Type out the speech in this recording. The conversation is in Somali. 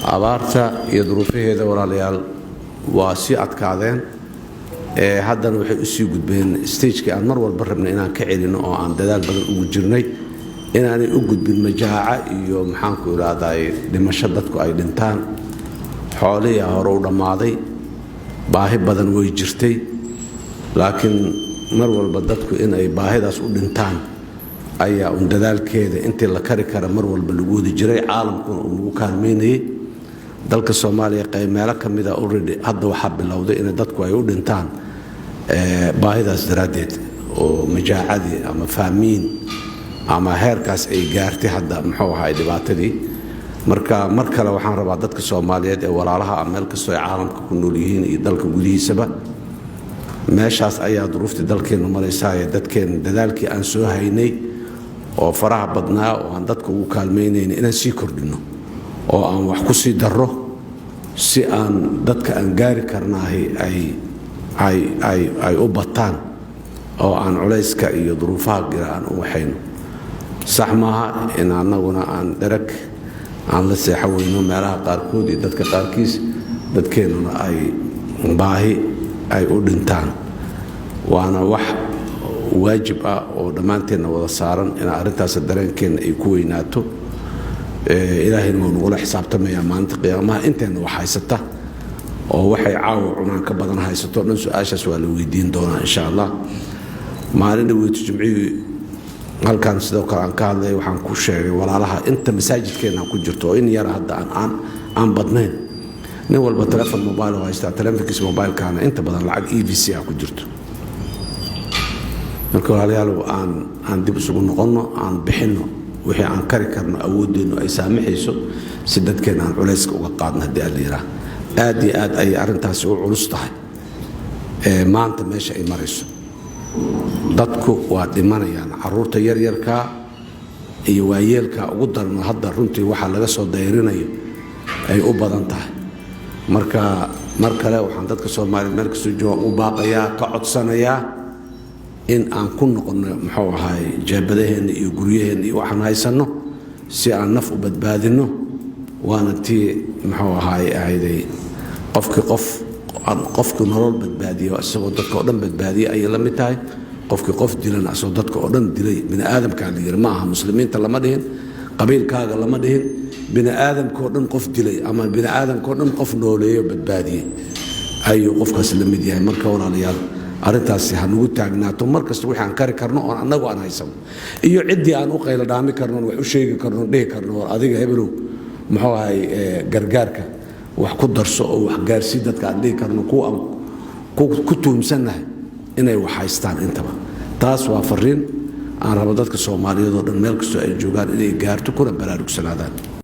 Abaarta iyo duruufaheeda, walaalayaal, waa sii adkaadeen. Haddana waxay usii gudbeen stagekii aan mar walba rabnay inaan ka celino oo aan dadaal badan ugu jirnay inaanay u gudbin majaaca iyo, maxaanku idhaahday, dhimasho dadku ay dhintaan. Xoolihiia hore u dhammaaday, baahi badan way jirtay, laakiin mar walba dadku inay baahidaas u dhintaan ayaa un dadaalkeeda intii la kari kara mar walba lagu wadi jiray, caalamkuna uu nagu kaalmaynayay. Dalka Soomaaliya meelo ka mida already hadda waxaa bilowday in dadku ay u dhintaan baahidaas daraaddeed, oo majaacadii ama famine ama heerkaas ay gaartay hadda, muxuu ahay, dhibaatadii. Marka mar kale waxaan rabaa dadka Soomaaliyeed ee walaalaha ah, meel kastoo ay caalamka ku nool yihiin iyo dalka gudihiisaba, meeshaas ayaa duruuftii dalkeennu maraysaaye, dadkeenna dadaalkii aan soo haynay oo faraha badnaa oo aan dadka ugu kaalmaynayna inaan sii kordhinno oo aan wax ku sii darro, si aan dadka aan gaari karnaahi ay u bataan oo aan culayska iyo duruufaha jira aan u waxayno. Sax maaha in annaguna aan dherag aan la seexo weyno meelaha qaarkood iyo dadka qaarkiis, dadkeennuna ay baahi ay u dhintaan. Waana wax waajib ah oo dhammaanteenna wada saaran in arrintaas dareenkeenna ay ku weynaato. Ilaahayna waa nagula xisaabtamayaa maalinta qiyaamaha. Inteenna wax haysata oo waxay caawa cunaan ka badan haysato dhan, su-aashaas waa la weydiin doonaa, insha Allah. Maalin dhaweyto Jimcihii halkan sidoo kale aan ka hadlay, waxaan ku sheegay walaalaha inta masaajidkeenna ku jirto oo in yara hadda aan badnayn, nin walba telefon mobile oo haystaa, telefonkiisa mobilekaana inta badan lacag EVC ah ku jirto. Marka walaalayaal, aan dib isugu noqonno, aan bixinno wixii aan kari karno, awooddeennu ay saamaxayso, si dadkeenna aan culayska uga qaadno. Haddii alla yidhaah, aad iyo aad ayay arrintaasi u culus tahay. Maanta meesha ay marayso, dadku waa dhimanayaan, caruurta yaryarkaa iyo waayeelkaa ugu darno. Hadda runtii waxaa laga soo dayrinayo ay u badan tahay. Marka mar kale waxaan dadka Soomaaliyeed meel kastoo joogaan u baaqayaa, ka codsanayaa in aan ku noqonno, muxuu ahaay, jeebadaheenna iyo guryaheenna iyo waxaan haysanno, si aan naf u badbaadinno. Waana tii, muxuu ahaay, ahayday qofkii qof, qofkii nolol badbaadiya isagoo dadka oo dhan badbaadiya ayay la mid tahay. Qofkii qof dilana isagoo dadka oo dhan dilay. Bini aadamkaa la yiri, ma aha Muslimiinta lama dhihin, qabiilkaaga lama dhihin. Bini aadamkao dhan qof dilay ama bini aadamkao dhan qof nooleeyo, badbaadiyey ayuu qofkaas la mid yahay. Marka walaalayaal, arrintaasi ha nagu taagnaato mar kasta. Wixii aan kari karno oon annagu aan haysano iyo ciddii aan u qaylo dhaami karno, wax u sheegi karno, dhihi karno, "War adiga hebelow, muxuu ahay, gargaarka wax ku darso oo wax gaarsii dadka," aan dhihi karno, kuwa aan ku tuhumsannahay inay wax haystaan intaba. Taas waa fariin aan rabo dadka Soomaaliyeed oo dhan meel kastoo ay joogaan inay gaarto kuna baraarugsanaadaan.